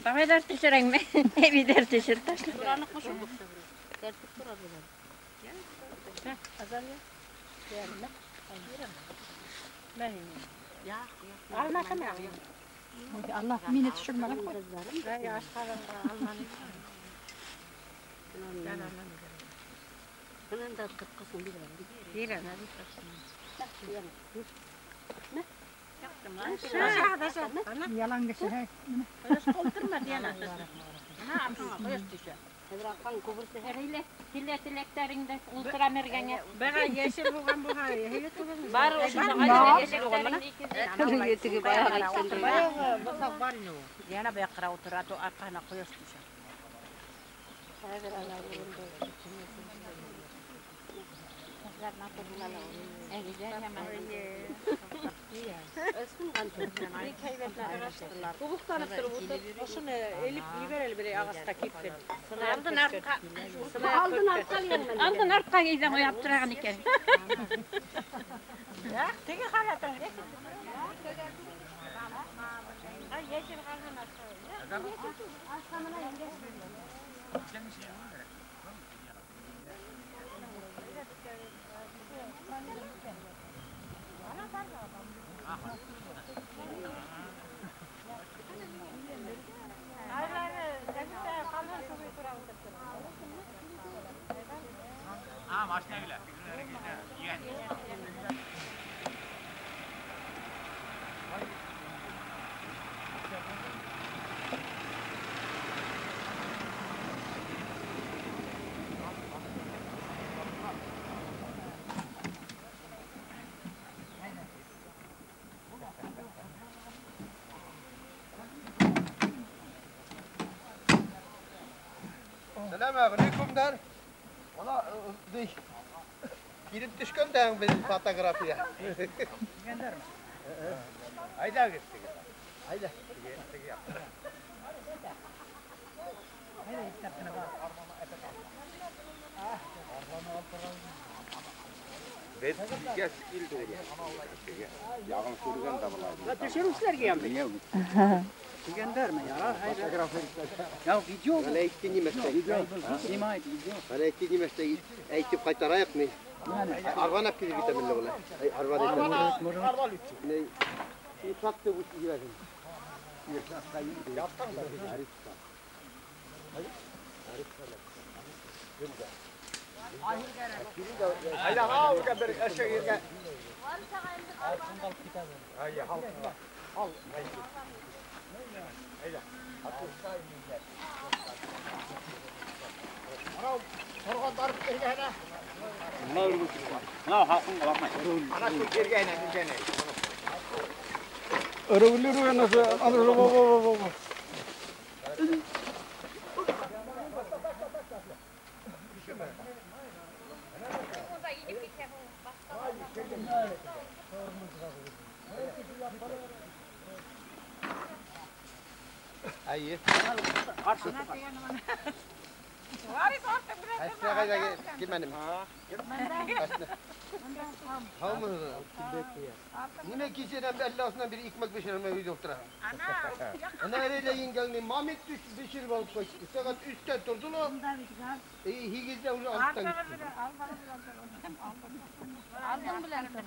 Бабайҙар төшөрәңме? Әбейҙәр төшөр ташлы. Allah mini düşürmeden koy. Yalan geçer. Тиләктәреңде ултыра мергәңә. Бәгә йәшел булған булһа, һәйбәт булған. Бар ошо йәшелдәреңде икеҙ. Баяғы бысаҡ бар ине ул. Йәнә бая ултыра, арҡаһына ҡояш төшә. Убыҡтанып тороп ултыр. Ошоно элеп ебәр әле берәй ағасҡа киптереп. Алдын артҡа. Алдын артҡа кейҙән ояп торған икән. Теге халатың. Selam aleyküm der. Valla girip düşkün de bizim fotoğrafiya. Hayda gitti. Hayda. Дигәндәрме? Ярар, хәйҙә. Ya video Bana ettiğin nimeste. Bana ettiğin nimeste әйтеп ҡайтарайыҡ ни. Арбан алып килеп китәм әллә улай. Арбан Арбан Не Ипақты bu ебәрҙем. Айда һау бер эшәк ергә. Ал. Анау торған барып эргәһенә. Мынау халҡыңға бармай. Ана шул эргәһенә, эргәһенә. Әйе. Әсте ҡайҙа килмәнем? Һаумыһығыҙ? Нимә кисәнән әллә осынан бер икмәк бешермәй өйҙә ултыра. Ана әле еңгәңне мамит бешереп алып ҡайтты. Сәғәт 3-тә торҙо ла, 8-дә уже алып та китте. Алдың белән тор.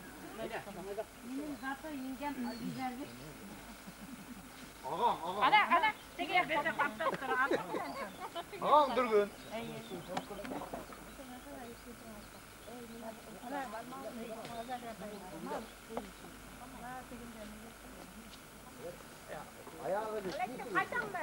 Минең заты еңгәм ебәрҙе. Ағаң, ағаң. Ана, ана, теге яҡта ҡаптап тора. Ағаң торғон. Аяғы Ҡайтаңмы?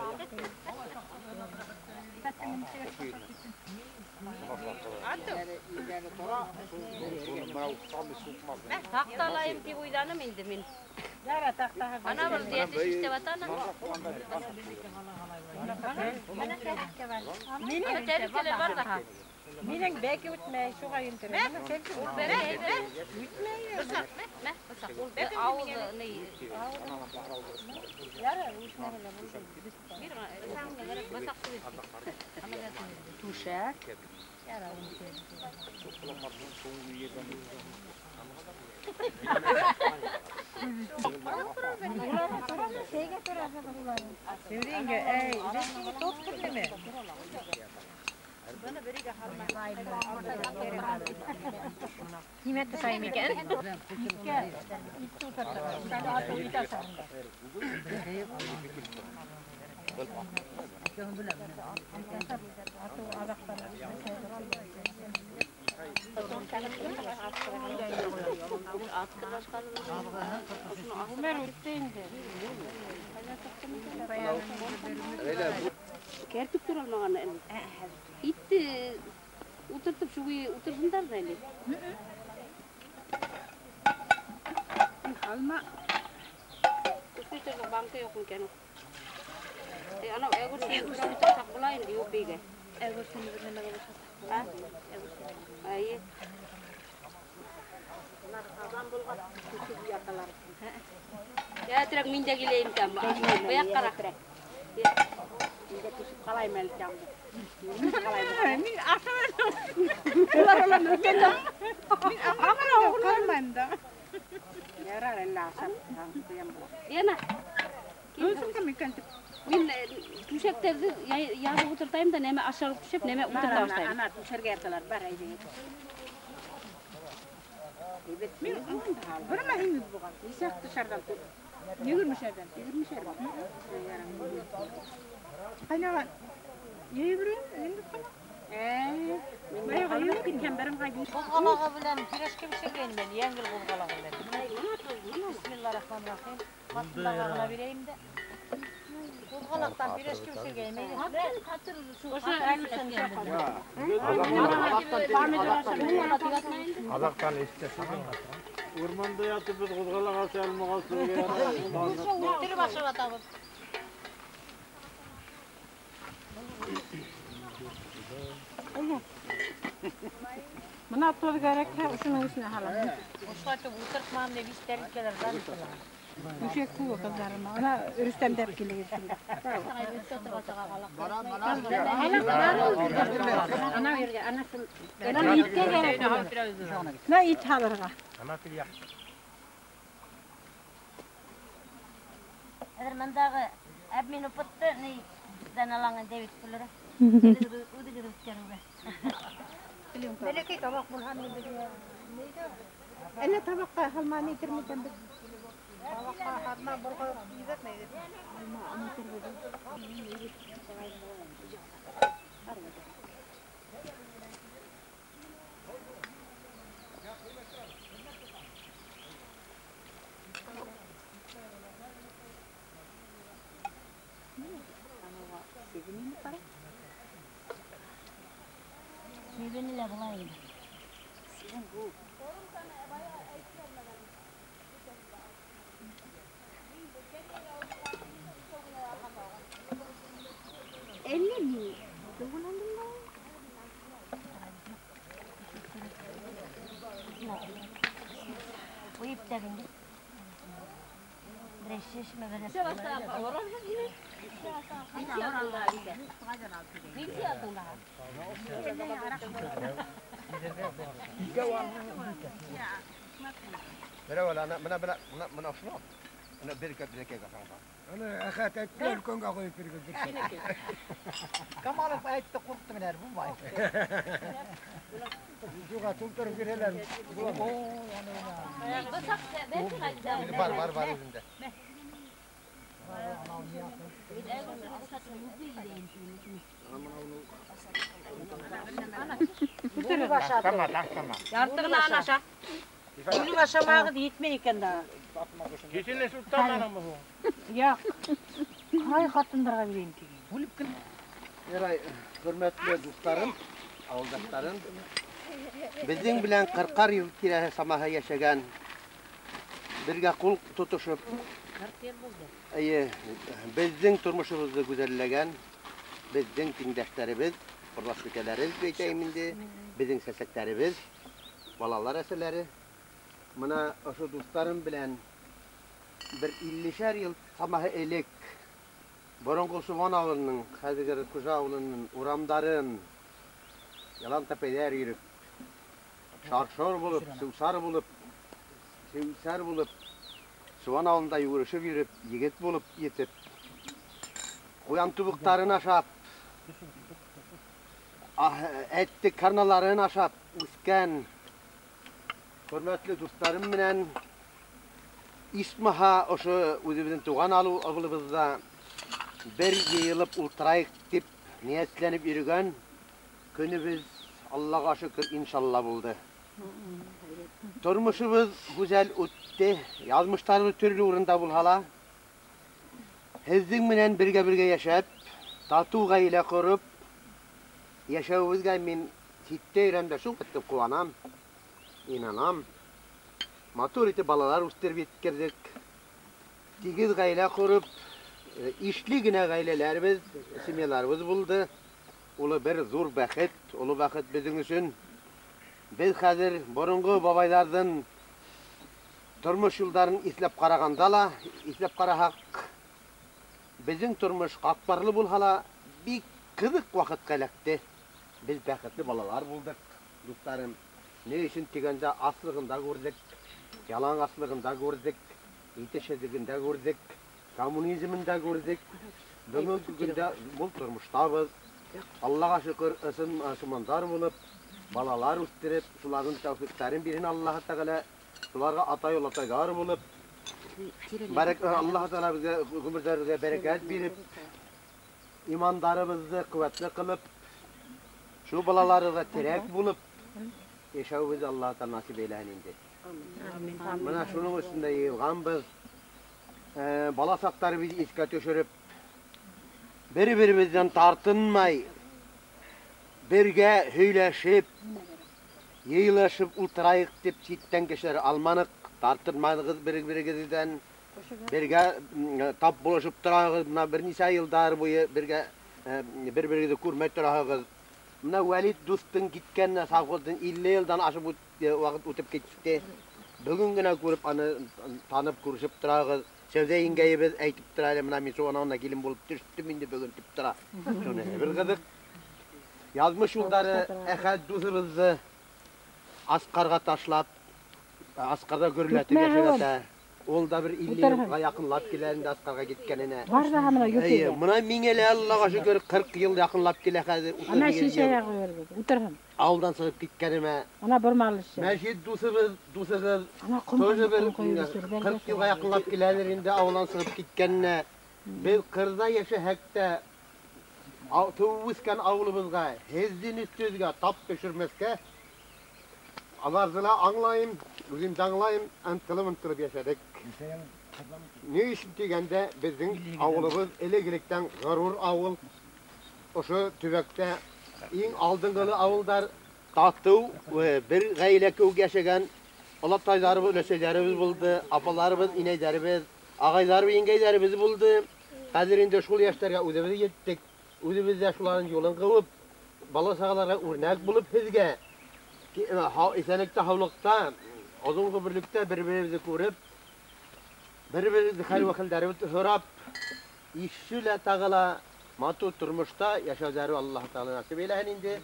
Алып Таҡталайым тип уйланым инде мин. Ана был диәтеш эшләп ята. Ана тәрелкәләр бар ҙаһа. Минең бәке үтмәй, шуға интерем. Үтмәй. Түшәк. Севринге, эй, resmini top neme? Нимә тышайым икән? Ömer öttü инде. Кәртүк туралмаған әле. Итте утыртып шугы утырһындар да әле. Алма. Күсәтергә банка юк микән? Ана әгүрсен утыртсаҡ була инде юк бигә. Әгүрсен бер нәмәгә бушата. Ә? Әйе. Ятырак мин дә киләйем икән. Быяҡ ҡара. Мин дә төшөп ҡалайым әле тәмде. Мин ашамайым. Улар улар мин дә. Мин ашамайым да. Ярар әллә ашап ҡуям. Лена. Мин түшәктәрҙе яҙып ултыртайым да, нәмә ашалып төшөп, нәмә ултырта башлайым. Ана түшәргә яталар, бар әйҙә. Мин бер мәһиңез булған. Нисәк түшәрҙән? Егермешәрҙән. Егермешәрҙән. Ҡайнаған. Егерме, инде ҡана. Мин киткән берем ҡайҙа. Ҡуҙғалағы белән пирожки бешергәйнем мин, йәңгел ҡуҙғалағы белән. Бисмиллахиррахманиррахим. Ҡатындарға ғына бирәйем дә. Ҡуҙғалаҡтан пирожки бешергәйнем. Аҙаҡтан эстәсең. Урманда ятып беҙ ҡуҙғалаҡ аса алмағас. Үлтереп ашап атабыҙ. Бына тоҙ кәрәк, ошоноң эсенә һалам. Ошолайтып ултыртмам тип иҫтәр икәләр. Түшәк күп ҡыҙҙарыма. Ана Рөстәм дә килегеҙ шунда. Ана ергә, ана шул. Ана иткә кәрәк. Мына ит һалырға. Хәҙер мындағы обмен опытты ни даналаңын Дэвид күләре. Үҙегеҙ үткәреүгә. Бәләкәй табаҡ булһа нейҙе? Әллә табаҡҡа һалма ни итер микән беҙ? Табаҡҡа һалма булға ебәрмәйбеҙ. Сибене лә була инде. Әллә ни? Уйып та инде. Берәй шешмә берәй. Ana axat balkonga qo'yib bergan. Kamalov aytdi, qo'rqdim men, bu bay. Videoga to'ldirib beralar. Var var var özünde. Яртығына анаша. Үлеп ашамағыҙ етмәй икән дә. Кешене sultanlarımı bu? Yo'q. Qay xotinlarga berayim degan. Үлеп кен. Eray, hürmetli dostlarım, awıldaşlarım. Bizning bilan 40 yıl tирәһе самаһы яшәгән, бергә ҡул тотошоп, 40 yıl булды. Эйе, безнең тормошобоҙҙо гүзәлләгән, безнең тиңдәштәребеҙ Пырлашбикәләре дип әйтәйем инде, безнең сәсәкләребез, балалар әсәләре. Мына ошо дусларым белән бер 50-шәр ел самаһы элек борынгы Субан авылының, хәзерге Кужа авылының урамдарын ялан тәпәйләр йөреп, шаршор булып, сусар булып, сусар булып, Субан авылында йөгерешеп йөреп, егет булып етеп, куян тубыктарын ашап, әтте карналарын ашап үскән хөрмәтле дусларым менән исмаһа ошо үҙебеҙҙең туған авылыбыҙҙа бер йыйылып ултырайыҡ тип ниәтләнеп йөрөгән көнөбөҙ Аллаға шөкөр иншалла булды. Тормошобоҙ гүзәл үтте, яҙмыштарыбыҙ төрлө урында булһа ла, һеҙҙең менән бергә-бергә йәшәп, татыу ғаилә ҡороп, йәшәүебеҙгә мин ситтә йөрөм дә шул итеп ҡыуанам, инанам. Матур итеп балалар үҫтереп еткерҙек. Тигеҙ ғаилә ҡороп, ишле генә ғаиләләребеҙ, семьяларыбыҙ булды. Улы бер ҙур бәхет, оло бәхет беҙҙең өсөн. Беҙ хәҙер боронғо бабайҙарҙың тормош юлдарын иҫләп ҡарағанда ла, иҫләп ҡараһаҡ, беҙҙең тормош ҡатмарлы булһа ла, бик ҡыҙыҡ ваҡытҡа эләкте. Беҙ бәхетле балалар булдыҡ, дуҫтарым. Ни өсөн тигәндә аслығын да күрҙек, ялан аслығын да күрҙек, етешһеҙлеген дә күрҙек, коммунизмын да күрҙек. Бөгөнгө көндә мул тормоштабыҙ. Аллаға шөкөр, ысын мосолмандар булып, балалар үҫтереп, шуларҙың тәүфиҡтәрен бирһен Аллаһы Тәғәлә, шуларға атай олатайҙар булып, Аллаһы Тәғәлә беҙгә ғүмерҙәребеҙгә бәрәкәт биреп, имандарыбыҙҙы ҡеүәтле ҡылып, шул балаларыбыҙға терәк булып йәшәүебеҙҙе Аллаһы Тәғәлә насип әйләһен инде. Мына шуның өсөн дә йыйылғанбыҙ. Бала саҡтарыбыҙҙы иҫкә төшөрөп, бер-беребеҙҙән тартынмай, бергә һөйләшеп, йыйылышып ултырайыҡ тип ситтән кешеләр алманыҡ, тартынманығыҙ бер-берегеҙҙән, бергә тап булышып тораһығыҙ, мына бер нисә йылдар буйы бергә бер-берегеҙҙе күрмәй тораһығыҙ. Мына Вәлит дуҫтың киткәненә совхоздың 50 йылдан ашып ваҡыт үтеп китте. Бөгөн генә күреп, аны танып күрешеп тораһығыҙ. Сәүҙә еңгәйебеҙ әйтеп тора әле, мына мин шуға анауына килен булып төштөм инде бөгөн тип тора. Шуны бер ҡыҙыҡ. Яҙмыш юлдары Әхәт дуҫыбыҙҙы Асҡарға ташлап, Асҡарҙа гөрләтеп йәшәгәндә, ул да бер 50 йылға яҡынлап килә инде Асҡарға киткәненә. Бар ҙа мына юҡ. Эйе, мына миңә лә Аллаға шөкөр 40 йыл яҡынлап килә хәҙер. Ана шешәгә ҡуйырбыҙ, ултырһын. Ауылдан сығып киткәнемә. Ана бормалы шешә. Мәжит дуҫыбыҙ, дуҫығыҙ тоже бер 40 йылға яҡынлап киләлер инде ауылдан сығып киткәненә. Беҙ ҡырҙа йәшәһәк тә, тыуып үҫкән ауылыбыҙға, һеҙҙең өҫтөгөҙгә тап төшөрмәҫкә, аларҙы ла аңлайым, үҙем дә аңлайым, ынтылып-ынтылып йәшәнек. Ни өсөн тигәндә, беҙҙең ауылыбыҙ элек-электән ғорур ауыл. Ошо төбәктә иң алдынғылы ауылдар татыу, бер ғаилә кеүек йәшәгән олатайҙарыбыҙ, өләсәйҙәребеҙ булды, апаларыбыҙ, инәйҙәребеҙ, ағайҙарыбыҙ, еңгәйҙәребеҙ булды. Хәҙер инде шул йәштәргә үҙебеҙ еттек. Үҙебеҙ ҙә шуларҙың юлын ҡыуып, бала-сағаларға үрнәк булып һеҙгә иҫәнлектә, һаулыҡта, оҙон ғүмерлектә бер-беребеҙҙе күреп, бер-беребеҙҙе хәл-вәхәлдәребеҙҙе һорап, ише лә тағы ла матур тормошта йәшәүҙәре Аллаһ Тәғәлә насип әйләһен инде.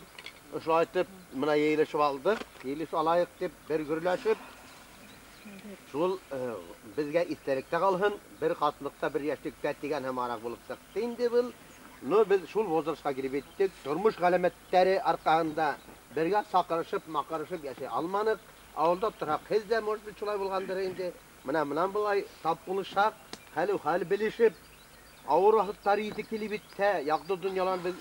Ошолай итеп, мына йыйылышып алдыҡ, йыйылыш алайыҡ тип бер гөрләшеп, шул беҙгә иҫтәлектә ҡалһын, бер ҡатлыҡта, бер йәшлектә тигән һымаҡ булып сыҡты инде был. Но беҙ шул возрастҡа килеп еттек, тормош ғәләмәттәре арҡаһында бергә саҡырышып, маҡырышып йәшәй алманыҡ. Ауылда торһаҡ, һеҙ ҙә, может быть, шулай булғандыр инде. Мына мынан былай тап булышһаҡ, хәл-хәл белешеп, ауыр ваҡыттар етеп килеп етһә, яҡты донъялан беҙ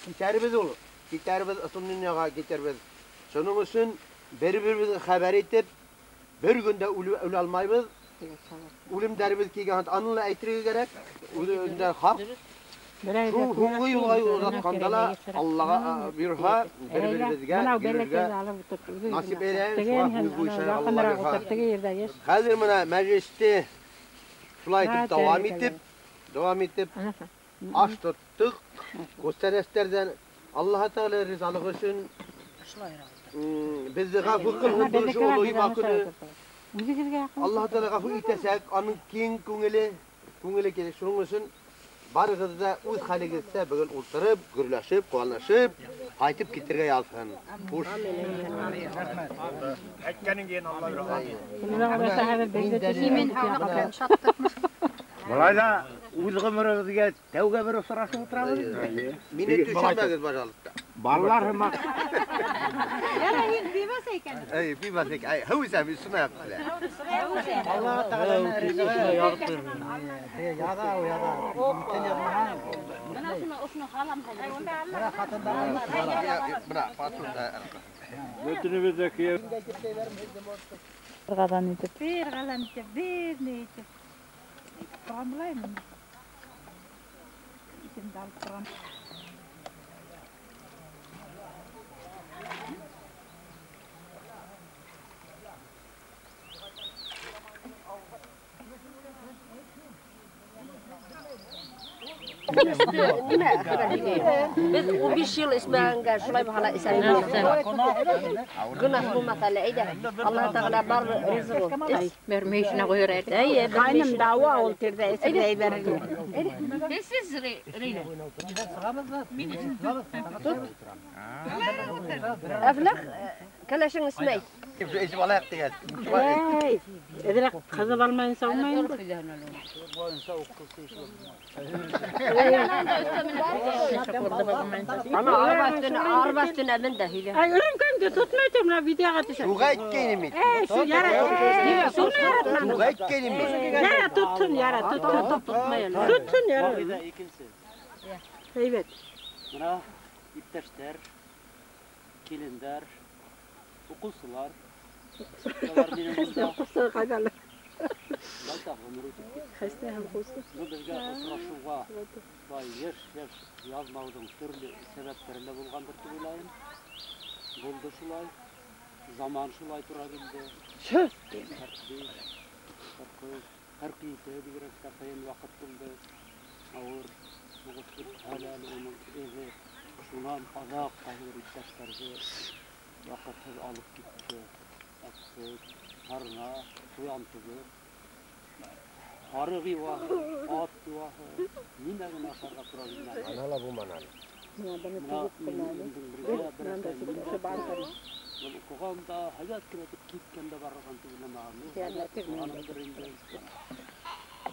китәрбеҙ ул. Китәрбеҙ, ысын донъяға китербеҙ. Шуның өсөн бер-беребеҙгә хәбәр итеп, бер көндә үлә алмайбыҙ. Үлемдәребеҙ килгән, аны ла әйтергә кәрәк. Үҙендә хаҡ. Шул һуңғы юлға оҙатҡанда ла Аллаға бойорһа, бер-беребеҙгә йөрөргә насип әйләһен, шуға һүҙ буйынса Алла бойорһа. Хәҙер мына мәжлесте шулай итеп дауам итеп, аш тоттоҡ, күстәнәстәрҙән. Аллаһ Тәғәлә ризалығы өсөн беҙҙе ғәфү ҡылһын шул оло йома көнө. Аллаһ Тәғәлә ғәфү итәсәк, аның киң күңеле, күңеле килә. Шуның өсөн барығыҙ ҙа үҙ хәлегеҙҙә бөгөн ултырып, гөрләшеп, ҡыуанышып, ҡайтып китергә яҙһын. Хуш. Әйткәнең кейен Алла бирһен. Былай ҙа үҙ ғүмеребеҙгә тәүгә бер осрашып ултырабыҙ. Мине төшөрмәгеҙ, пожалуйста. Балалар һымаҡ. Яра, һин бимәҫ икән. Эй, бимәҫ икән. Эй, һыу эсәм, өҫтөнә яҡты. Аллаһ Тәғәләнең ризалығы. Яҙа, яҙа. Бына шуны һалам хәҙер. Бына, фатунда. Бөтөнөбөҙ ҙә кейәү. Бер ҡаҙан итеп. Бер ҡаҙан итеп, бер ни итеп. Торған булайым. Итемде алып торған. Беҙ 15 йыл эсмәгәнгә шулай булһа ла эсәбеҙ. Гонаһ булмаҫ әле, әйҙә. Аллаһ Тәғәлә бар ризыҡ ул. Бер мөйөшөнә ҡуйыр әле. Эйе, ҡайным дауа ул тирҙә эсергә ебәрергә. Һеҙ Рейна. Әфләх кәләшең эсмәй. Эсеп алайыҡ тигәс. Эй, әҙерәк ҡыҙып алмайынса булмай инде. Ана арба өҫтөнә мен дә һөйлә. Ай, өрөмкәңде тотмай тор, мына видеоға төшә. Шуға әйткәйнем мин. Эй, шу яра. Нимә, шуны яратманың. Шуға әйткәйнем мин. Яра тотһон, яра тотһон. Тотһон, яра. Һәйбәт. Мына иптәштәр, килендәр, уҡыусылар. Улар минең бында. Уҡыусы ҡайҙа? Байтаҡ ғүмер үтеп китте. Хәстә һәм ҡусы. Бу беҙгә осрашыуға былай йыш-йыш яҙмауҙың төрлө сәбәптәре лә булғандыр тип уйлайым. Булды шулай, заман шулай тура килде. 45, 40, 47 бигерәк тә ҡыйын ваҡыт булды. Ауыр һуғыш бөтһә лә әле уның эҙе шунан аҙаҡ ҡайһы бер иптәштәрҙе ваҡытһыҙ алып китте. Әтсек, һарна, ҡуян төбө, һарыҡ йыуаһы, ат йыуаһы, нимә генә ашарға тура килмәне. Ана ла булманы әле. Мына минең бергә берәү Был уҡыған да, һәйбәт кенә итеп киткән дә барған тип уйламаған. Уҡығанымдыр инде.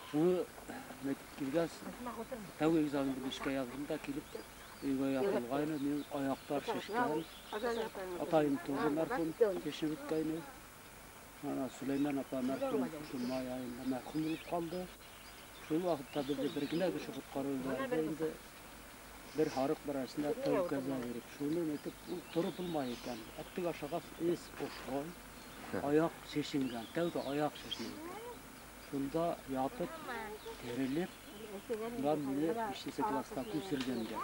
Шуны килгәс, тәүге экзаменды бишкә яҙҙым да килеп өйгә яҡынғайны, минең аяҡтар шешкән. Атайым тоже мәрхүм, шешеп бөткәйне. Ана Сөләймән апа мәрхүм шул май айында мәрхүм булып ҡалды. Шул ваҡытта беҙҙе бер генә кеше ҡотҡарып ебәрҙе инде. Бер һарыҡ берәрсенә тәү кәзә биреп, шуны әйтеп, ул тороп булмай икән. Әттек ашағас эс бошҡан, аяҡ шешенгән, тәүҙә аяҡ шешенгән. Шунда ятып, терелеп, улар мине бишенсе класста күсергәндәр.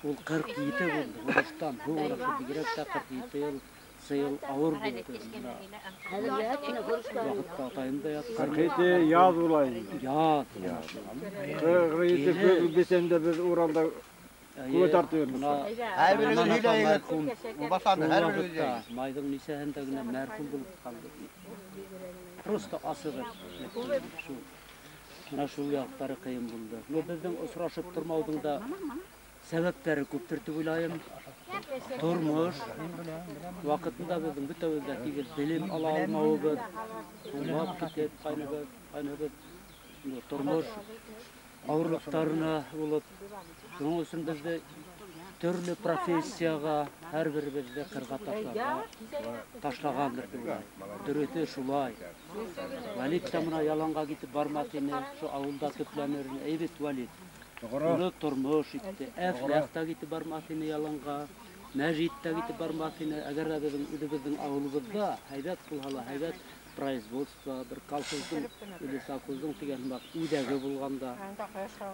Ул 47 булды. Һуғыштан һуң бигерәк тә 47 йыл сыйыл ауыр булды. Ваҡытта атайым да ятҡан. 47 яҙ улай. Яҙ. 47 көҙ бесәндә беҙ Уралда күлә тартып йөрөнөк. Һәр берегеҙ һөйләйегеҙ. Баҫаны, һәр берегеҙ һөйләйегеҙ. Майҙың нисәһендә генә мәрхүм булып ҡалды. Просто асығып. Шул. Мына шул яҡтары ҡыйын булды. Но беҙҙең осрашып тормауҙың да сәбәптәре күптер тип уйлайым. Тормош ваҡытында беҙҙең бөтәбеҙ ҙә тигеҙ белем ала алмауыбыҙ, һуңлап китеп, ҡайныбыҙ, тормош ауырлыҡтарына булып, шуның өсөн беҙҙе төрлө профессияға һәр беребеҙҙе ҡырға ташлағандыр тип уйлайым. Дөрөҫө шулай. Вәлит тә мына яланға китеп бармаҫ ине, шул ауылда төпләнер ине. Әй бит Вәлит. Уны тормош итте. Әфләх тә китеп бармаҫ ине яланға, Мәжит тә китеп бармаҫ ине. Әгәр ҙә беҙҙең үҙебеҙҙең ауылыбыҙҙа һәйбәт булһа ла, һәйбәт производство, бер колхоздың или совхоздың тигән һымаҡ үҙәге булғанда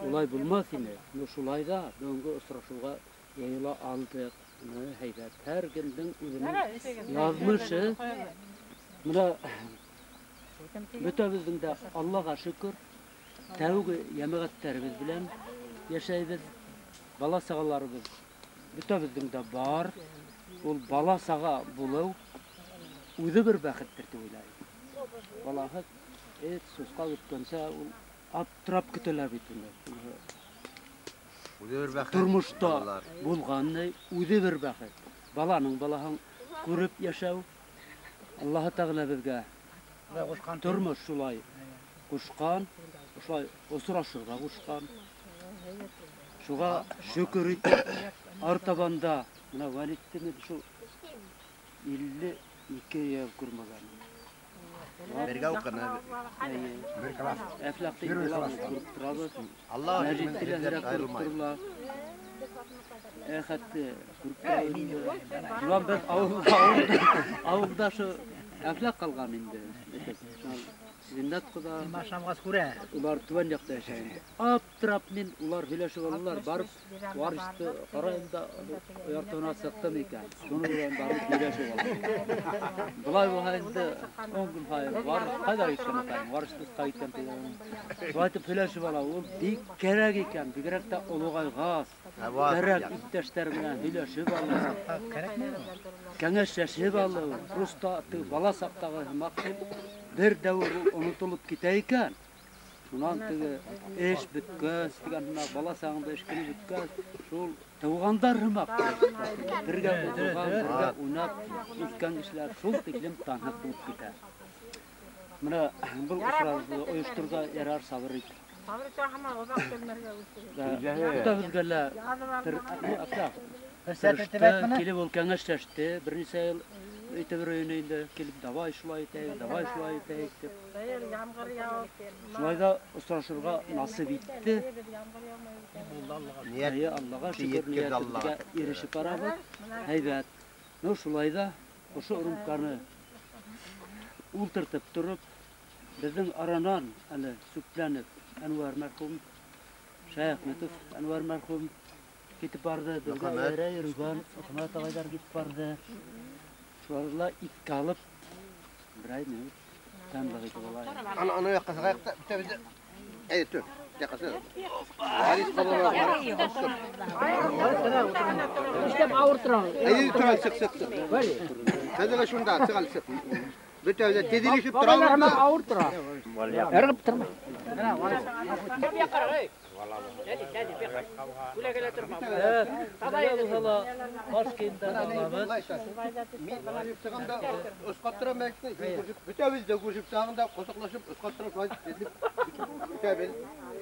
улай булмаҫ ине. Но шулай ҙа бөгөнгө осрашыуға йыйыла алдыҡ. Бына һәйбәт. Һәр кемдең үҙенең яҙмышы. Бына бөтәбеҙҙең дә Аллаға шөкөр, тәүге йәмәғәттәребеҙ белән йәшәйбеҙ. Бала сағаларыбыҙ Бөтәбеҙҙең дә бар. Ул бала саға булыу үҙе бер бәхеттер тип уйлайым. Балаһыҙ эт сусҡа көткәнсә ул аптырап көтәләр бит инде. Үҙе бер бәхет. Тормошта булғаны үҙе бер бәхет. Баланың балаһын күреп йәшәү Аллаһы Тәғәлә беҙгә тормош шулай ҡушҡан, шулай осрашырға ҡушҡан. Шуға шөкөр итеп, артабанда мына Вәлитте мин шул 52 йыл күрмәгән. Бергә уҡыны. Бер класс. Әфлаҡты күреп торабыҙ. Алла Мәжитте лә һирәк күреп торола. Әхәтте күреп торабыҙ. Шунан беҙ ауылда шу Әфлаҡ ҡалған инде. Зиннәт ҡоҙа. Машамғас күрә. Улар түбән яҡта йәшәй инде. Аптырап мин улар һөйләшеп алалар, барып варисты ҡарайым да яртыһына сыҡтым икән. Шуны белән барып һөйләшеп алам. Былай булһа инде 10 көн һайын варис ҡайҙа киткән атайым, варис ҡайҙа киткән тигән. Шулай итеп һөйләшеп ала. Ул бик кәрәк икән, бигерәк тә олоғайғас. Кәрәк иптәштәр менән һөйләшеп алыу. Кәңәшләшеп алыу. Просто теге бала саҡтағы һымаҡ бер дәүер онотолоп китә икән. Шунан теге эш бөткәс, тигән һымаҡ, бала сағында эш көнө бөткәс, шул тыуғандар һымаҡ бергә уҡыған, бергә уйнап үҫкән кешеләр шул тиклем танһыҡ булып китә. Мына был осрашыуҙы ойошторорға ярар, сабыр ит. Бөтәбеҙгә лә килеп ул кәңәшләште, бер нисә йыл итеп өйөнө инде килеп давай шулай итәйек, давай шулай итәйек тип. Шулай ҙа осрашырға насип итте. Ниәт Аллаға шөкөр, ниәтебеҙгә ирешеп барабыҙ. Һәйбәт. Ну шулай ҙа ошо рюмканы ултыртып тороп, беҙҙең аранан әле сүпләнеп Әнүәр мәрхүм, Шәйәхметов Әнүәр мәрхүм китеп барҙы, беҙгә эйәрә йөрөгән Мөхәммәт ағайҙар китеп барҙы. Шуларҙы ла иҫкә алып, берәй минут тынлыҡ итеп алайыҡ. Ана яҡҡа сығайыҡ та, бөтәбеҙ ҙә. Әйҙә, төр, яҡҡа сығ. Варис ҡалала, варис. Эшләп ауыр тора. Әйҙә, тор, сыҡ, сыҡ, сыҡ. Хәҙер шунда, сыҡ әле, сыҡ. Бөтәбеҙ ҙә теҙелешеп торабыҙ да. Ауыр тора. Ырғып тормай. Баш кейемдәрҙе алабыҙ. Мин сығам да осҡаттырам бәлки, бөтәбеҙ ҙә күрешеп сығам да ҡосаҡлашып осҡаттырып шулай тезелеп бөтәбеҙ.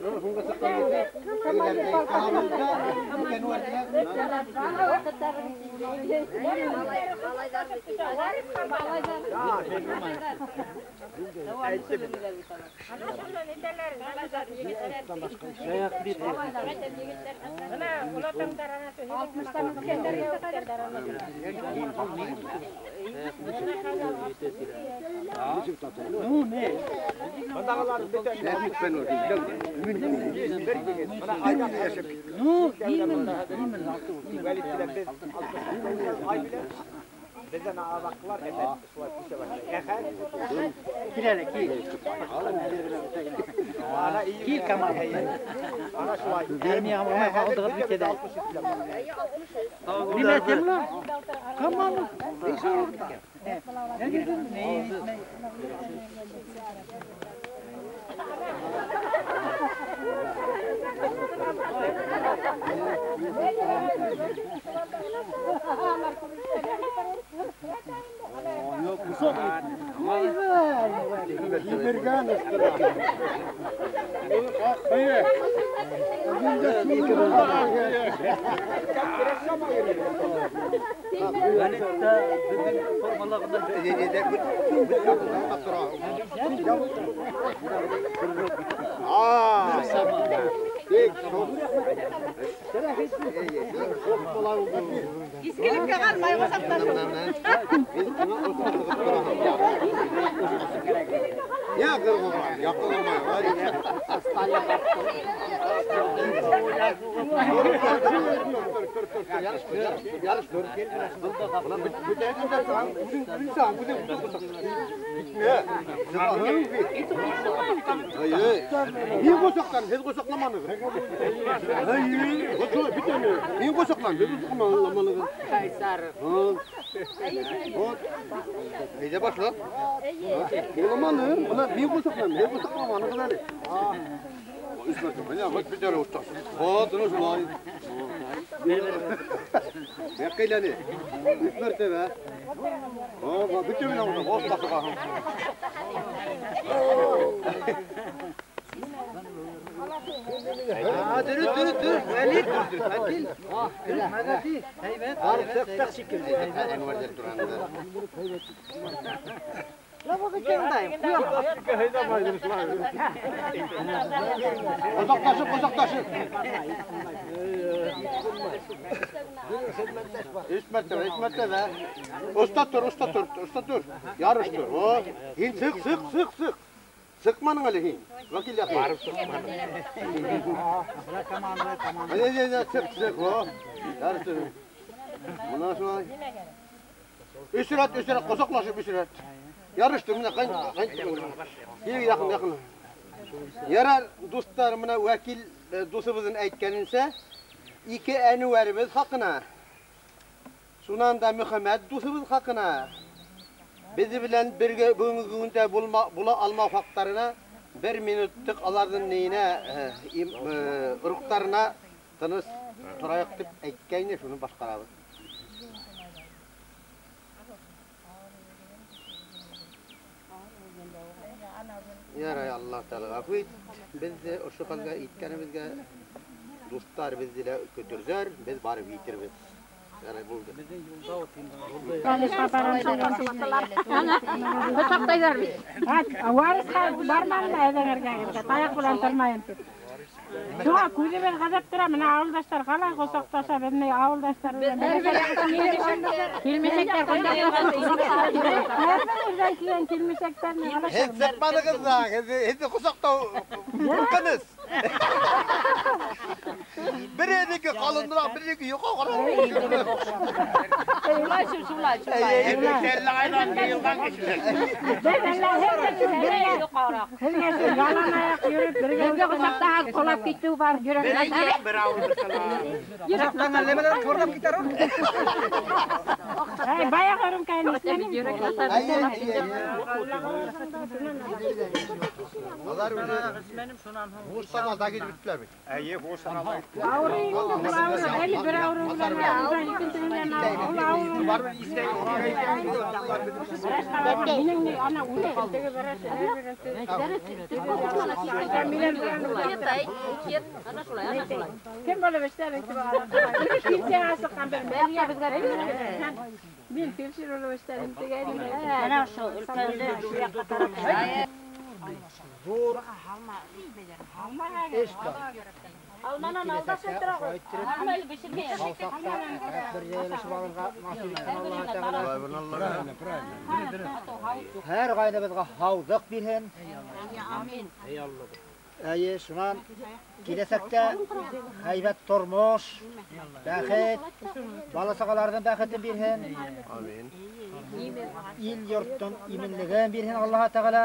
Шунан һуңға сыҡҡан ерҙә Беҙҙән аҙаҡлар әхәт шулай күсә башлай. Әхәт Кил әле, кил. Кил, Камал. Ана шулай. Армияға бармай ҡалдығыҙ бит әле. Нимә тиң ла? Камал. Искелек ҡалған майға саҡтар. Ya kırgın, yakılma. Yarış dur. Мин ҡосаҡлан, һеҙ ҡосаҡламанығыҙ. Мин ҡосаҡлан, һеҙ ҡосаҡламанығыҙ. Әйҙә башла. Буламаны, бына мин ҡосаҡлан, һеҙ ҡосаҡламанығыҙ әле. Вот, ну шулай. Яҡҡайланы. Өс мәртәбә. Бөтә менән ҡосаҡлаға. Дөрөҫ, дөрөҫ, дөрөҫ. Вәлид, Вәкил. Дөрөҫ, мәгәти. Һәйбәт. Барып сыҡтыҡ шикелле. Ҡосаҡлашып, ҡосаҡлашып. Өс мәртәбә, өс мәртәбә. Оҫта тор, оҫта тор, оҫта тор. Ярыш тор. Һин сыҡ, сыҡ, сыҡ, сыҡ. Сыҡманың әле һин. Вәкил яҡын. Барып сыҡманың. Сыҡ, сыҡ. Ярыш тор. Бына шулай. Өс рәт, өс рәт, ҡосаҡлашып өс рәт. Ярышты, мына кил яҡын, яҡын. Ярар, дуҫтар, мына вәкил дуҫыбыҙҙың әйткәненсә, ике әнүәребеҙ хаҡына, шунан да Мөхәммәт дуҫыбыҙ хаҡына, беҙ белән бергә бөгөнгө көндә була алмау хаҡтарына бер минутлыҡ аларҙың нейенә, рухтарына тыныс торайыҡ тип әйткәйне, шуны башҡарабыҙ. Ярай, Аллаһ Тәғәлә ғәфү ит. Беҙҙе ошо хәлгә иткәнебеҙгә дуҫтар беҙҙе лә көтөрҙәр, беҙ барып етербеҙ. Ярай, булды. Ҡосаҡлайҙар бит. Варисҡа барманым әҙәңәргә, таяҡ менән тормайым тип. Шуға күҙебеҙ ғәжәп тора, мына ауылдаштар ҡалай ҡосаҡлаша, беҙҙең ауылдаштар килмешәктәр ҡосаҡлаша. Һәр берҙән килгән килмешәктәр. Һеҙ сыҡманығыҙ ҙа, һеҙҙе ҡосаҡлау ҡурҡыныс. Береһенеке ҡалыныраҡ, береһенеке йоҡа. Шулай, шулай, шулай. Һеҙгә ялан аяҡ йөрөп, бергә ҡосаҡлаһаң, ҡолап китеү бар, йөрәк. Бер ауылдыҡылар. Ҡорҙап китер ул. Ай, баяғы өрөмкәйен иҫләнем. Алар уже һуғыштан алда килеп бөттөләр бит. Эйе, һуғыштан алда. Ауырыу, әле бер ауырыу менән, икенсе менән ул ауырыу. Минең ана үле, теге берәр. Кем булып эшләр итеп ала? Килсә асыҡҡан бер мәлгә беҙгә. Мин фельдшер булып эшләрем тигәйнем. Ана ошо өлкәнде ошо яҡҡа тарап. Ҙур эш бар. Алманан алдашып тора. Алма әле бешермәй. Бер йыйылышып алырға насип итһен Аллаһ Тәғәлә. Һәр ғаиләбеҙгә һауҙыҡ бирһен. Амин. Әйе, шунан киләсәктә һәйбәт тормош, бәхет, бала-сағаларҙың бәхетен бирһен. Амин. Ил йорттоң именлеген бирһен Аллаһ Тәғәлә.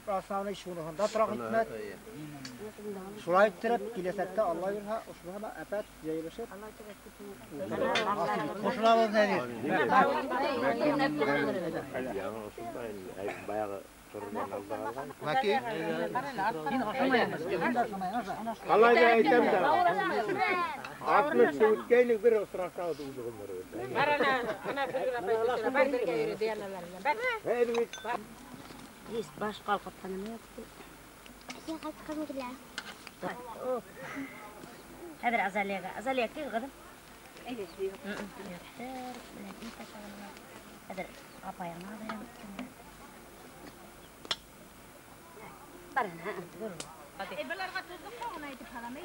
Основной шуныһында тора хикмәт. Шулай иттереп, киләсәктә Алла бирһә, ошоно әпәт йыйылышып ҡушылабыҙ нәҙир. Вәкил. Ҡалай ҙа әйтәм дә. 60 үткәйнек бер осрашабыҙ үҙ ғүмеребеҙҙә. Бар ана, ана Филгүл апай бар бергә йөрөй Дианалар менән. Бар. Есть баш ҡалҡып танымай. Һин ҡайтҡың килә. Хәҙер Азалияға. Азалия кил, ҡыҙым. Хәҙер апайыңа бирәм. Бар ана. Быларға тоҙлоҡ ҡына әйтеп һаламай.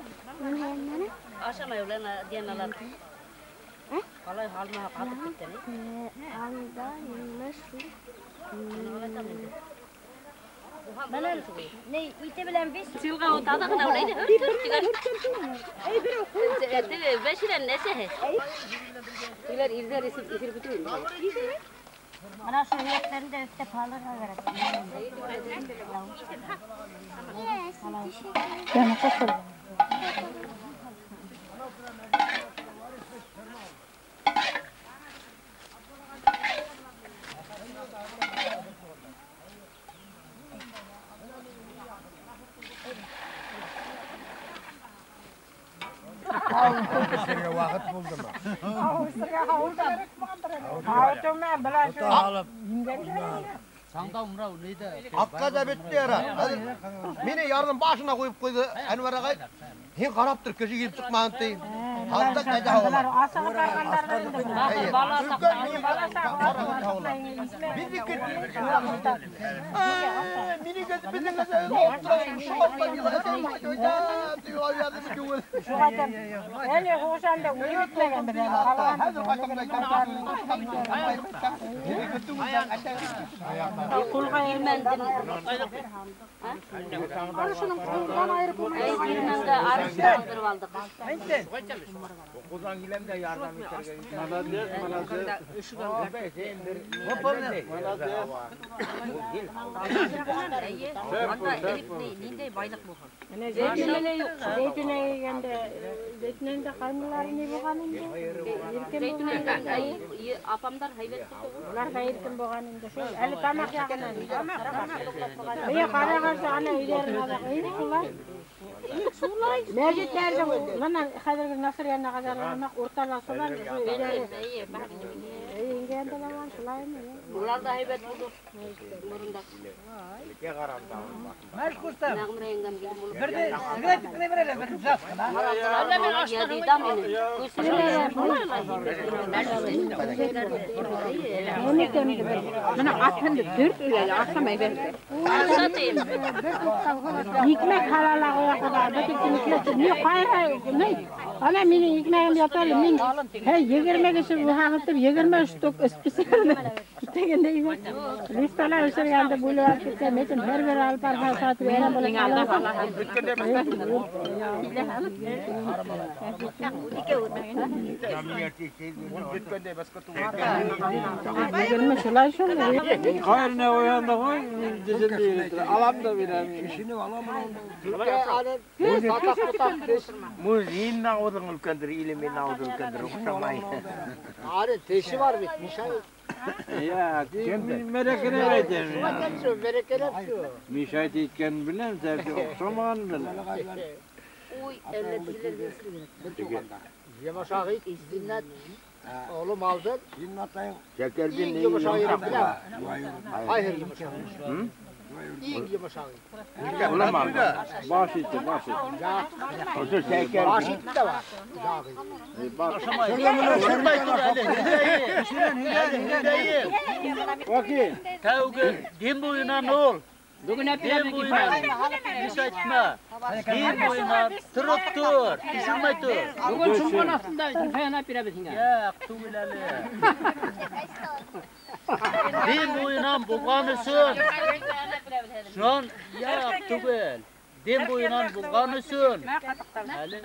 Ашамай улар Дианалар. Ҡалай һалмаға ҡатып киткән. Анда нимә шул? Mana şu hiyetlerini de üstte parlar olarak. Vaqıt buldum. Hakka da bitti yara. Meni yarın başına koyup koydu Enver ağay. Hin qarab tur, köşe girip çıkmağın deyin. Hatta qayda havalar. Okuldan gelen de yardım eder. Молодец, молодец. Мәжитләрҙең мына хәҙерге Насыр янына ҡазарланыҡ, уртала шулар ингәндә лә шулаймы? Улар ҙа һәйбәт булды. Моронда. Мәш ҡустым. Берҙе сигарет кенә бирәләр, бер зат ҡына. Мына атһынды дүрт өйләле, аҡсам әйбәт. Икмәк халала ҡуя ҡуя, бөтөн икмәк. Ни ҡайһы, ни? Ана минең икмәгем ята әле, мин һәй 20 кеше булһағытып 20 штук специально тегендәй листала өшергәнде бүлеп алып китсәм, әйтем, һәр бер алып барһа сатып бирә була. Егерме шулай шул. Ҡайҙа уянды ғой, дизелде алам да бирәм. Музейның ауыҙың өлкәндер, илемен ауыҙы өлкәндер, оҡшамай. Ары теші бар бит, Мишай. Я, мин мәрәкәләп әйтәм. Мәрәкәләп шу. Мишай әйткәнен беләм, тәүге оҡшамағанын беләм. Уй, әллә тегеләргә Yumuşak it, zinnet. Oğlum aldı. Şekerbin İyi yumuşak yerim bilem. Hayır yumuşak. İyi yumuşak. Oğlum aldı. Baş etti, baş etti. Baş etti de var. Bakayım. Тәүге дем буйынан ol. Дем буйынан. Еш айтма. Дем буйынан тороп тор, төшөрмәй тор. Бөгөн шомған аҫтында фәна бирәбеҙ һиңә. Юҡ, түгел әле. Дем буйынан булған өсөн. Шунан юҡ түгел. Дем буйынан булған өсөн. Әле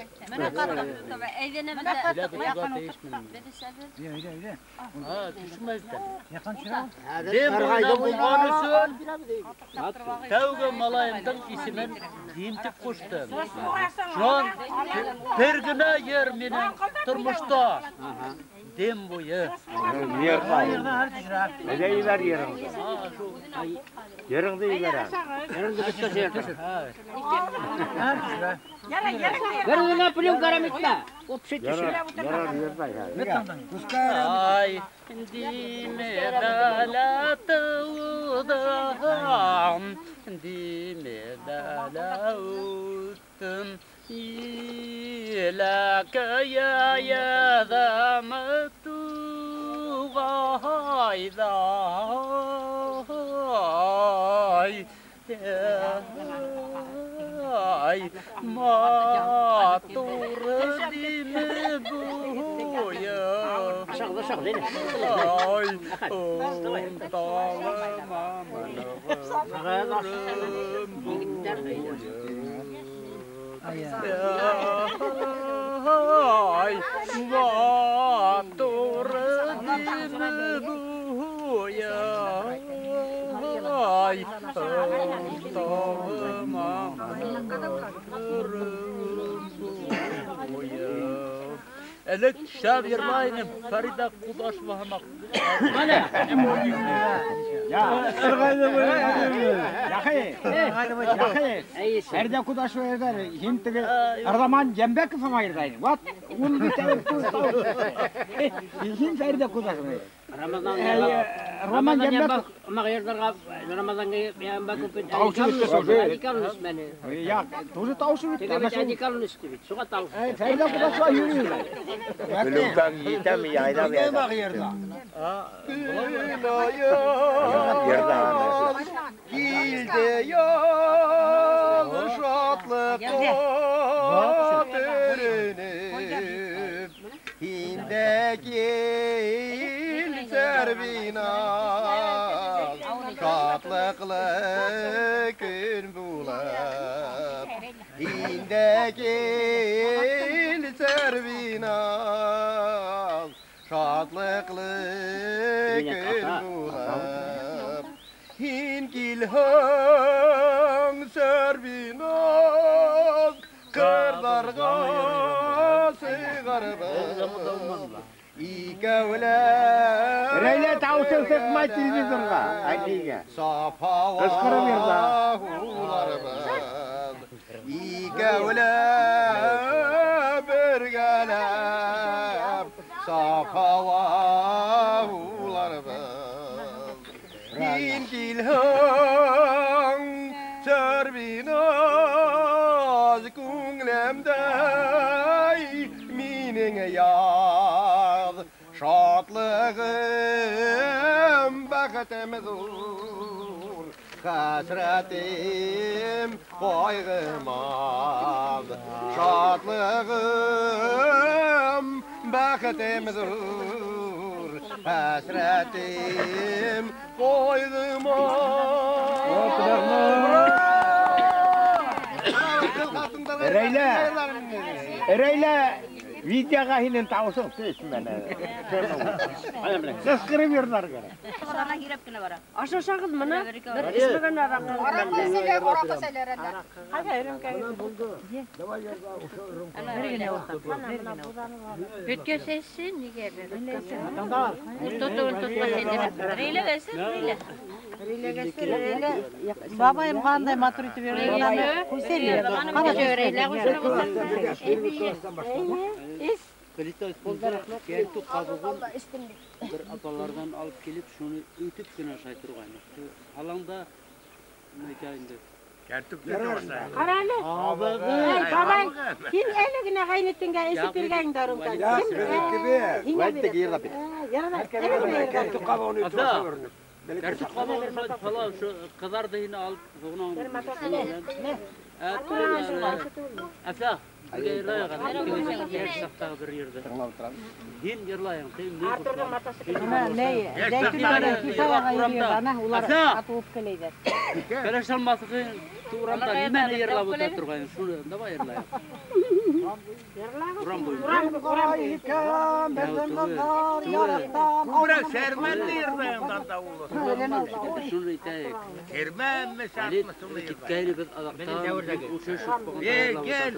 Дем буйынан булған өсөн тәүге малайымдың исемен Дим тип ҡуштым. Шунан бер генә ер минең тормошта. Дем буйы. Нәҙә ебәр ереңде? Ереңде ебәр. Ереңде бөтә. Бер генә пленка итмә. Общий төшә. Ай, диме далатыуҙам, диме далауттым, иләкәйә яҙам туғайҙай. Ай, матур диме буйы. Ай, онталма Ay, матур буя, ay, Элек шәп йырлайным, Фәриҙә Ҡудашева һымаҡ. Фәриҙә Ҡудашева йырҙар, һин теге Роман Йәмбәков һымаҡ йырлайның. Вот, ун бит һин Фәриҙә Ҡудашева. Роман Йәмбәков һымаҡ йырҙарға Рамазан Йәмбәков Я, тоже тауышы бит. Теге бит бит. Шуға тауыш. Фәриҙә Ҡудашева йөрөй. Белүгән етәме, яйҙа йырҙа. Килде яҙ шатлыҡҡа төрөнөп, һин дә кил Сәрбиназ, шатлыҡлы көн булып. Һин дә кил Сәрбиназ, шатлыҡлы көн булып. Һин килһәң Сәрбиназ, ҡырҙарға сығарбыҙ. Икәүләп Рәйлә тауышын сыҡмай телевизорға, әнигә. Саф Ҡысҡырып йырҙа. һауаларыбыҙ. Икәүләп бергәләп саф һауаларыбыҙ. Һин килһәң Сәрбиназ, күңелемдәй минең яҙ. Шатлығым, бәхетем ҙур, хәсрәтем ҡайғым аҙ. Шатлығым, бәхетем ҙур, хәсрәтем ҡайғым аҙ. Рәйлә, Рәйлә, видеоға һинең тауышың төшмәне. Ҡысҡырып йырлар кәрәк. Һирәп кенә бара. Ашашағыҙ мына, бер эсмәгән араҡы. Араҡы эсәләр, араҡы эсәләр әллә. Ҡайҙа рюмкәгеҙ? Бер генә уртаҡ. Бөткәс эсһен, нигә бер? Рәйлә эсһен, Рәйлә. Бабайым ҡандай матур итеп йырлай. Кәртү ҡабығын бер апаларҙан алып килеп, шуны үтеп кенә ашай торғайныҡ. Һалаңда нәйтә инде. Ҡара әле. Эй, бабай, һин әле генә ғәйнетеңгә эсеп биргәнең дә рюмканы. Кәртү ҡабығын үтеп ашай күренеп. Кәртү ҡабығын шулай шу ҡыҙарҙы һине алып, һуңынан. Әфлә, бергә йырлайыҡ әле, икебеҙ йәш саҡтағы бер йырҙы. Һин йырлайың, һин мин ҡушылам. Кәләш алмаҫыҡ урамда нимәне йырлап үтә торғайның, шуны давай йырлайыҡ. Урам буйында. Күберәк сәрмәнде йырлайың да улы. Шуны әйтәйек. Сәрмәнме, сартмы, шуны йырлайың. Киткәйне беҙ аҙаҡтан үсешеп Гел,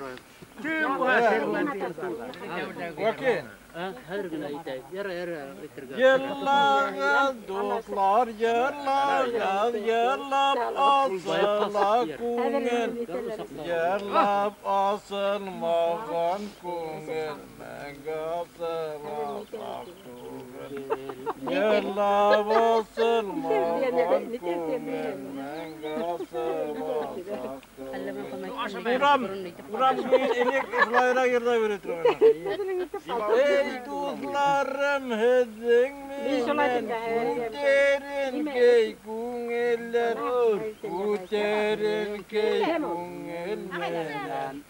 төн буға сәрмәнде йырлайың. Вәкин. Хәҙер генә әйтәйек. Яра, яра, әйтергә. Йырлағыҙ, дуҫлар, йырлағыҙ, йырлап асыла күңел. Йырлап асылмаған күңел, мәңге асыласаҡ түгел. Йырлап асылмаған күңел, мәңге асыласаҡ түгел. Урам, урам буйын элек ошолайыраҡ йырлай бирә торғайны. Эй, дуҫларым, һеҙҙең менән күтәренкәй күңел. Күңелләр күтәренке күңел менән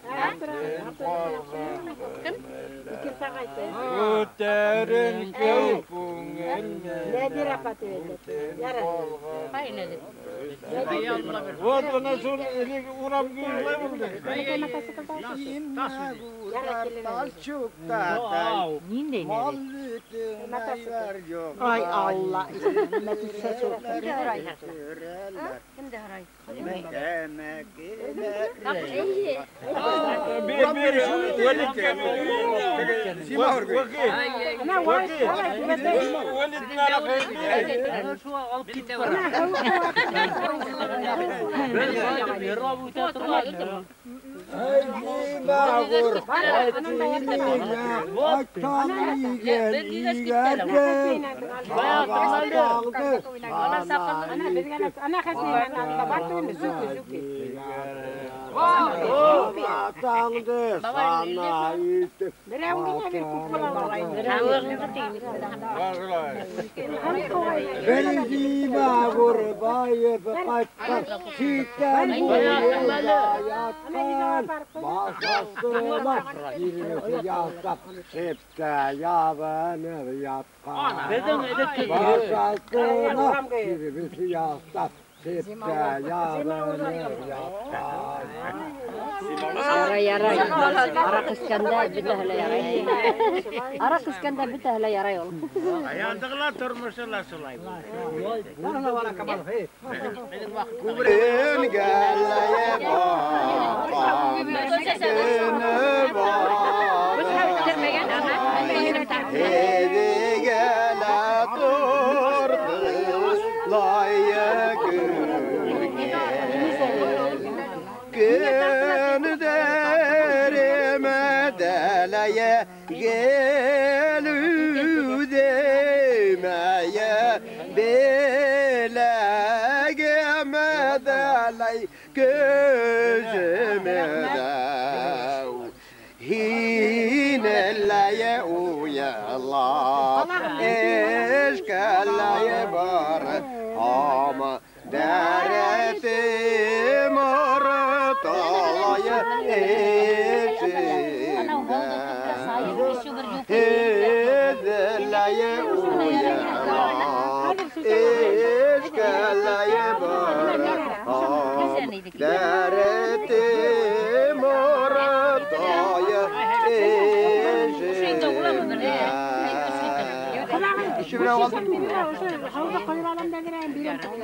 күтәренке күңел Нәҙир апа тип әйтә. Ярай. Вот бына шул элек урам шулай булды. Ниндәй Ай Алла. Кемде һорай? Бер Ярай, ярай. Араҡ эскәндә бөтәһе лә ярай. Араҡ эскәндә бөтәһе лә ярай ул. Аяндығыла тормошо ла шулай булды.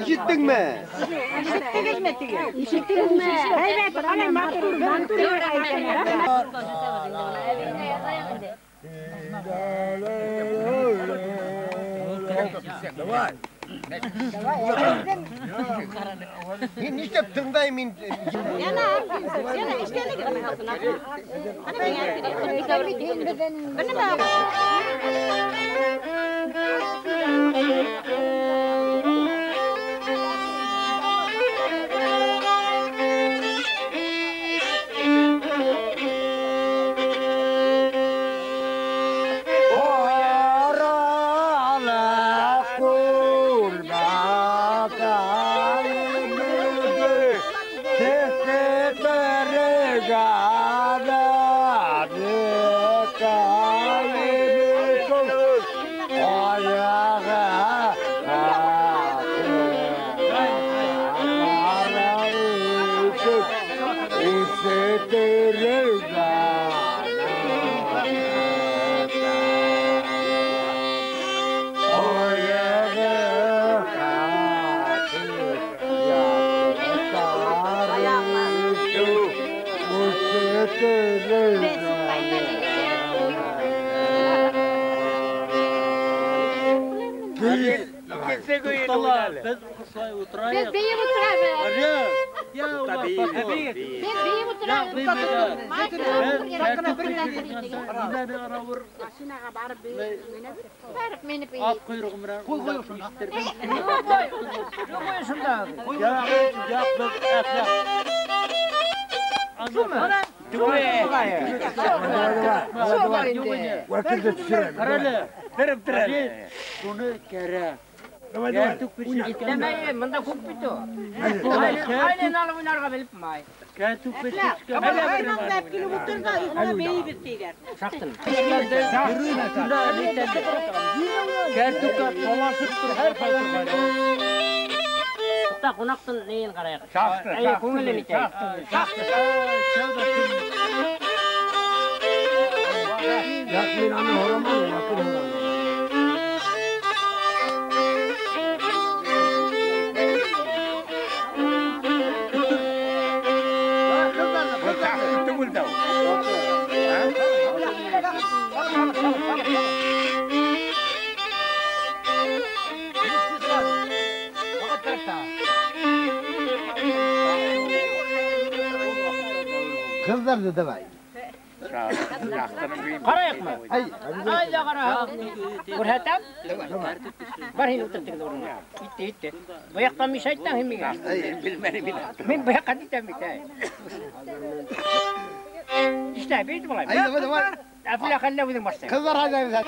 Ишеттеңме? Ишеттегеҙме теге? Ишеттегеҙме? Һәйбәт, ана матур, матур. Давай. Мин нишләп тыңдайым мин? Яна, яна эшләнегеҙ. Ана мин Беҙ бейеп ултырабыҙ. Беҙ бейеп ултырабыҙ. Машинаға барып барып менеп ат ҡойроғо менән. Ҡуй ҡуй шунда. Ҡуй шунда. Яҡ беҙ әфләк. Ҡарале, шуны кәрәк. Давай, давай. Демәй, мында күп бит ул. Айнан алып уйнарға белеп май. Айнан килеп ултыр да, өҫтөнә бейебеҙ тиҙәр. Шаҡтын. Кәртүккә талашып тор. Туҡта, ҡунаҡтың нейен ҡарайыҡ. Шаҡты, Әй, күңелен итәйек. Шаҡты. Мин аны һораманым, яҡын һораманым. Kızlar da давай. Ҡарайыҡмы? Ай, Айҙа ҡара. Күрһәтәм. Бар һин ултыр теге урынға. Итте, итте. Был яҡтан мишәйттең һин миңә. Белмәнем мин. Мин был яҡҡа китәм бит. Иштә бит былай. Ай, давай, давай. Әфлә хәллә үҙең башлай. Kızlar hadi hadi.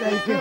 Thank you.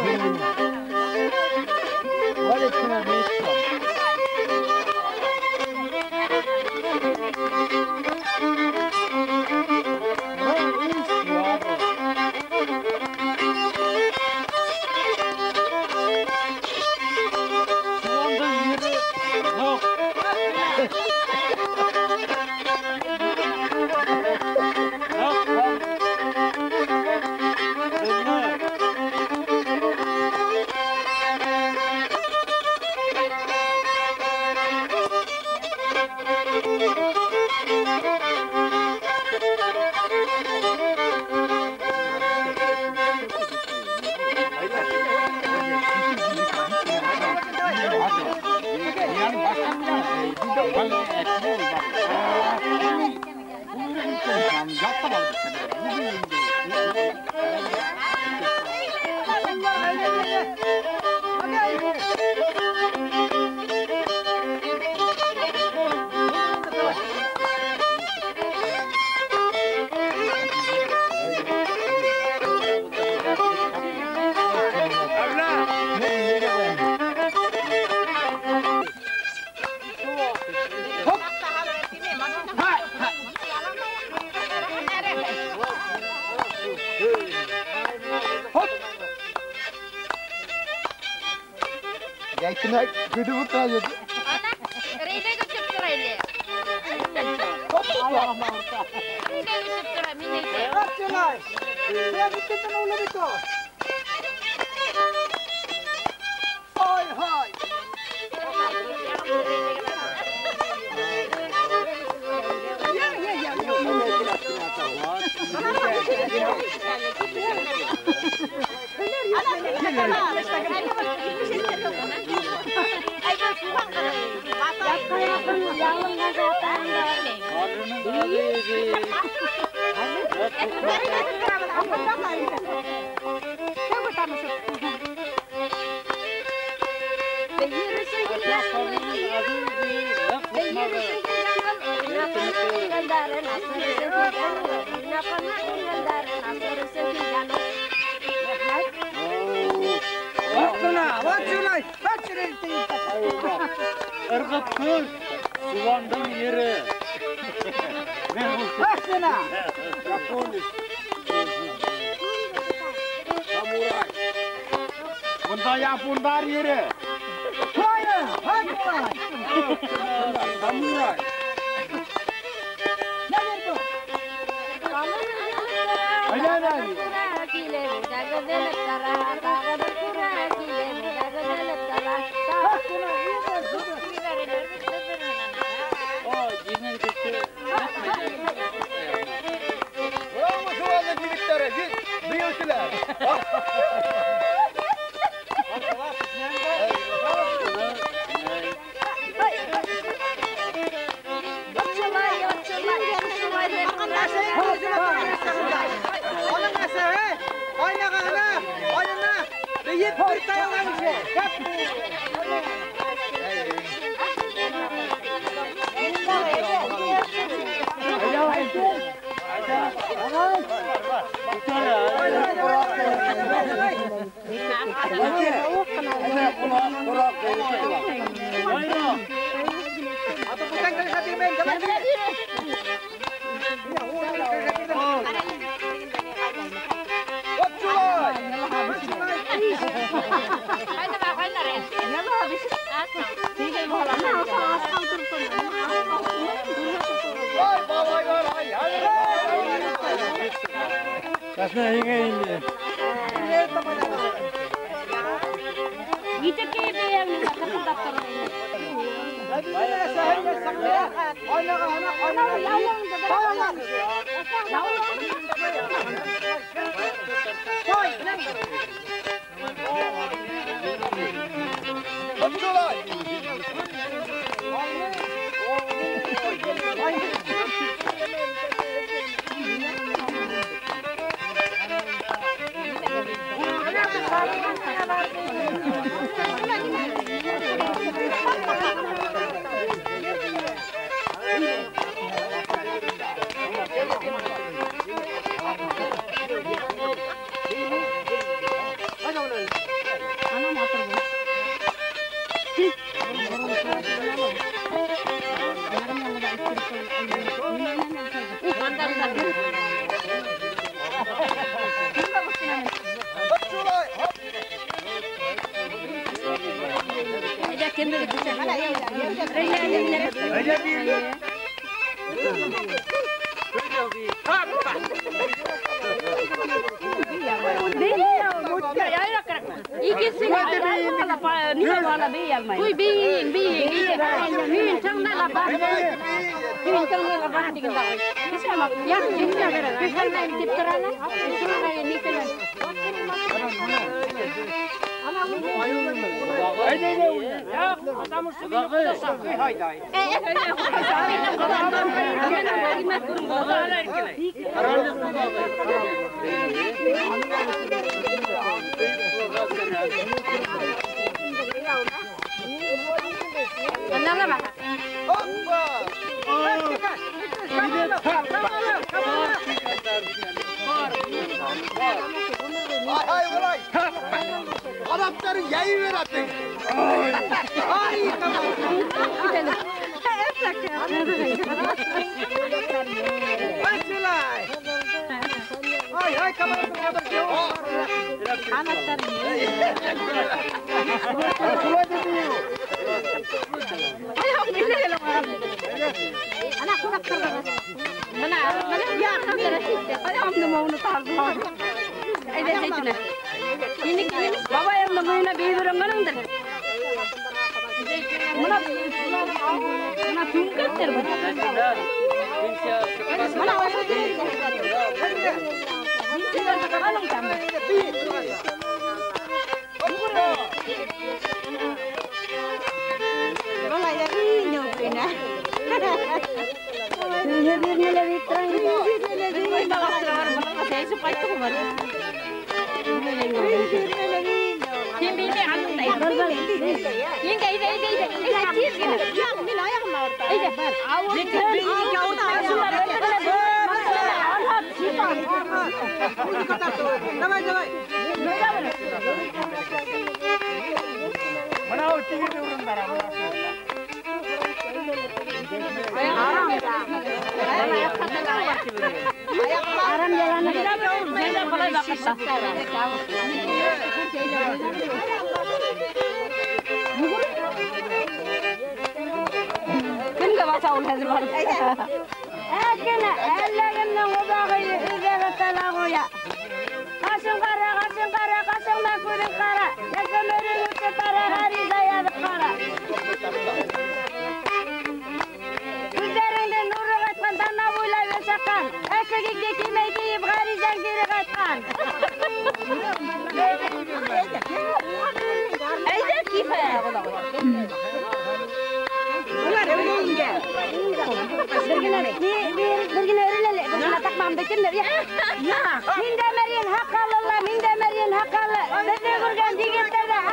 Мин дә мәрйен һаҡаллы, мин дә мәрйен һаҡаллы. Беҙҙе күргән егеттәр ҙә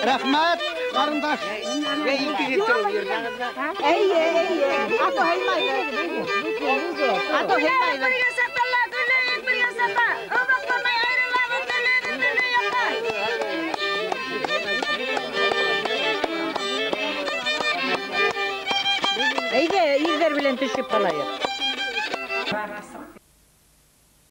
Рәхмәт, ҡарындаш. Бергә саталар, төрлө бергә сата. Оҙаҡламай айырылабыҙ, төрлө яҡҡа. Әйҙә, ирҙәр белән төшөп ҡалайыҡ.